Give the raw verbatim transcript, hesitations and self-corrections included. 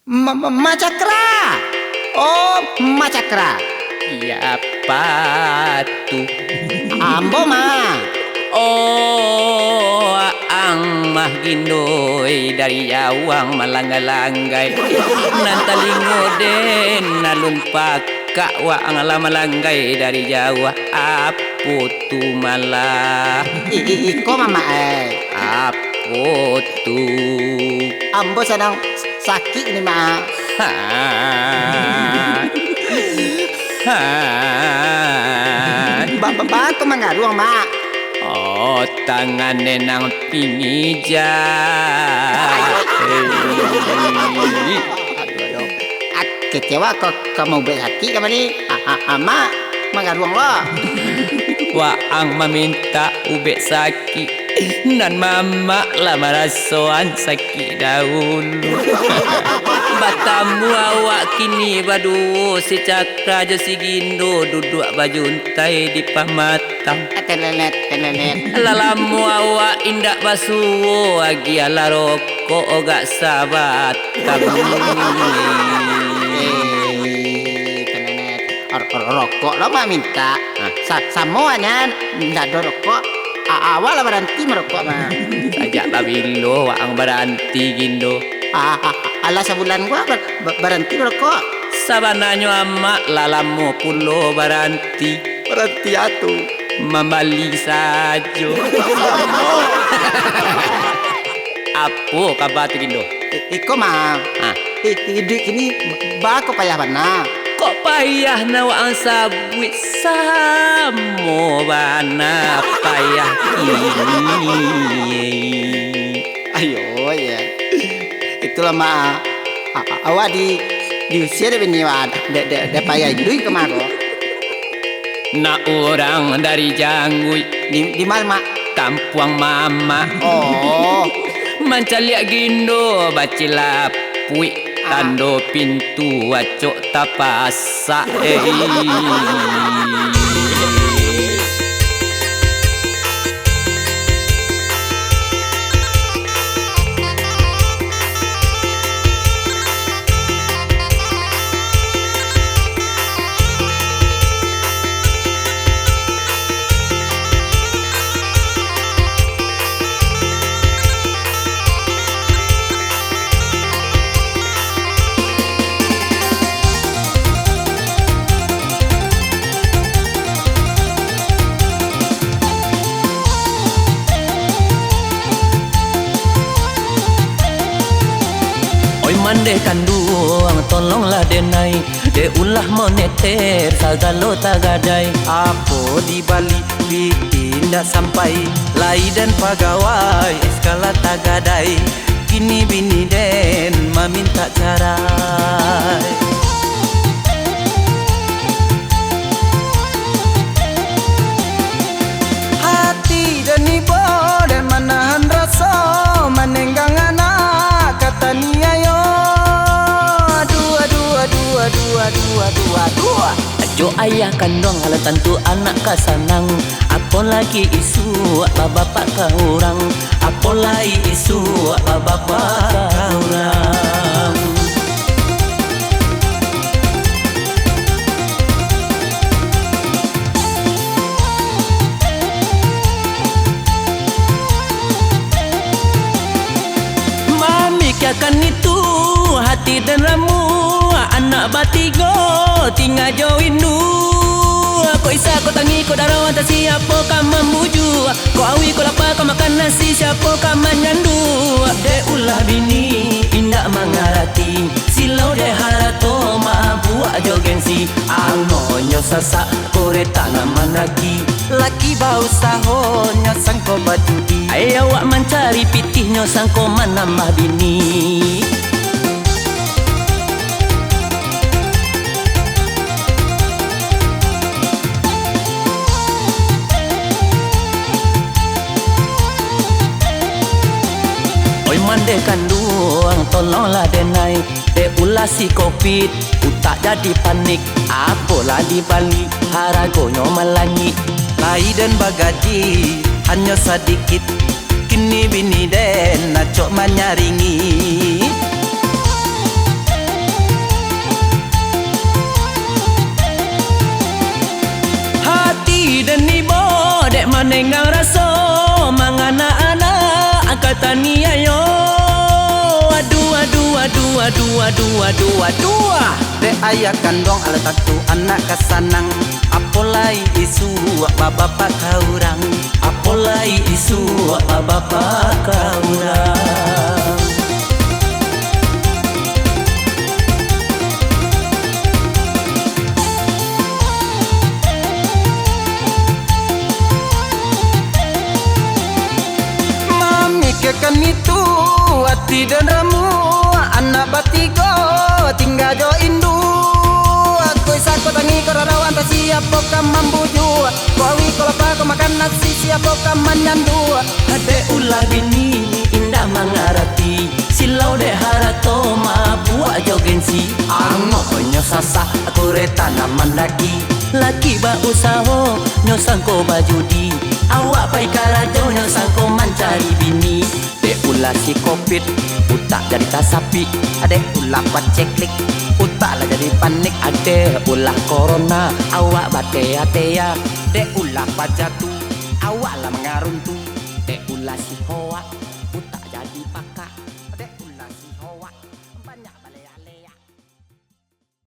Ma-, ma-, Mak Cakra! Oh, Mak Cakra! Siapa tu? Ambo, Mak. Oh, ang mah Gindoi, dari jauah ang malanggai-langgai. Nan talingo den alun pakak, waang lah malanggai dari jauah. Apo tu malah? I-, i-, iko, Mamak, eh. Apo tu? Ambo sadang sakik ni, Mak. Ha. Ha. Ba-, ba-, baa tu manggaruang, Mak? Oh, tangan den nan pingijak. Aduh, aduh. Ah, kecewa ko, ko maubek sakik ka mari. Ah, ah, ah, Mak, manggaruang lo. Waang mamintak ubek sakik. Nan mamak lah marasoan sakik dahulu. Batamu awak kini baduo, si Cakra jo si Gindo duduak bajuntai di pamatang. Telenet, telenet. Lah lamo awak indak basuo, agiahlah rokok ogah sabatang. Eh, telenet. Ro-, ro-, rokok lo, Mak, mintak. Hah? Sa-, samo nian, ndak ado rokok. A-, awak lah baranti marokok, Mak. Sajak babilo waang baranti, Gindo? A-, a-, alah sabulan ko bar-, ba-, baranti marokok. Sabananyo amak lah lamo pulo baranti. Baranti a tu? Mambali sajo. Apo kaba tu, Gindo? I-, iko, Mak. Ha. I-, iduik kini baa ko payah bana. Kok payah nan waang sabuik, samo bana payah kini. Ayo, ya. Itulah, Mak. A-, a-, awak di, diusia dek bini awak, dek, dek, dek payah iduik ka maro. Nak urang dari Jangguik. Di, di ma, Mak? Tampuang mamak. Oh. Mancaliak Gindo bacilapuik. Ah. Tando pintu acok tapasak, eh. Oi mandeh kanduang, tolonglah denai, dek ulah moneter sagalo tagadai. Apo di bali piti indak sampai, lai den pagawai, eskala tagadai, kini bini den mamintak carai. Hati den ibo den manahan raso, manenggang anak ka taniayo. Aduh, aduh, aduh, aduh, aduh, aduh, aduh, aduh. Ajo ayah kanduang, alah tantu anak ka sanang. Apolagi isuak lah bapak ka urang. Apolai isuak lah bapak ka urang. Mamikiakan itu, hati den ramu, anak batigo, tingga jo indu. Ko isa, ko tangi, ko daro, antah siapo ka mambuju. Ko awi, ko lapa, ko makan nasi, siapo ka manyandu? Dek ulah bini indak mangarati, silau dek harato, mabuak jo gengsi. Amonyo sasak, koreta nan manaki. Laki bausaho, nyo sangko bajudi. Ai awak mancari pitih, nyo sangko manambah bini. Oi mandeh kanduang, tolonglah denai, dek ulah si covid, utak jadi panik. Apo lah dibali, haragonyo malangik. Lai den bagaji, hanyo sadikit, kini bini den acok manyaringi. Tenggang raso mangana anak, angkatan ni ayo. Aduh, aduh, aduh, aduh, aduh, aduh, aduh. Dek ayah kanduang alah tantu anak ka sanang. Apo lai isuak babapak ka urang. Apo lai isuak babapak ka urang. Mamikirkan itu, ati den ramu, anak batigo, tingga jo induak. Koi sako tangi ko rarau, antah siapo ka mambujuak. Ko awi ko lapa ko makan nasi, siapo ka manyanduak. Adek ulah bini indak mangarati, silau dek harato mabuak jo gengsi. Angok nyo sasak, kureta nan mandaki. Laki bausaho, nyo sangko bajudi. Awak pai karajo, nyo sangko mancari bini. Dek ulah si covid, utak jadi tasapik. Adek ulah paceklik, utak lah jadi panik. Adek ulah corona, awak batea-tea. Dek ulah pajatuah, awak lah mangaruntu. Dek ulah si ho,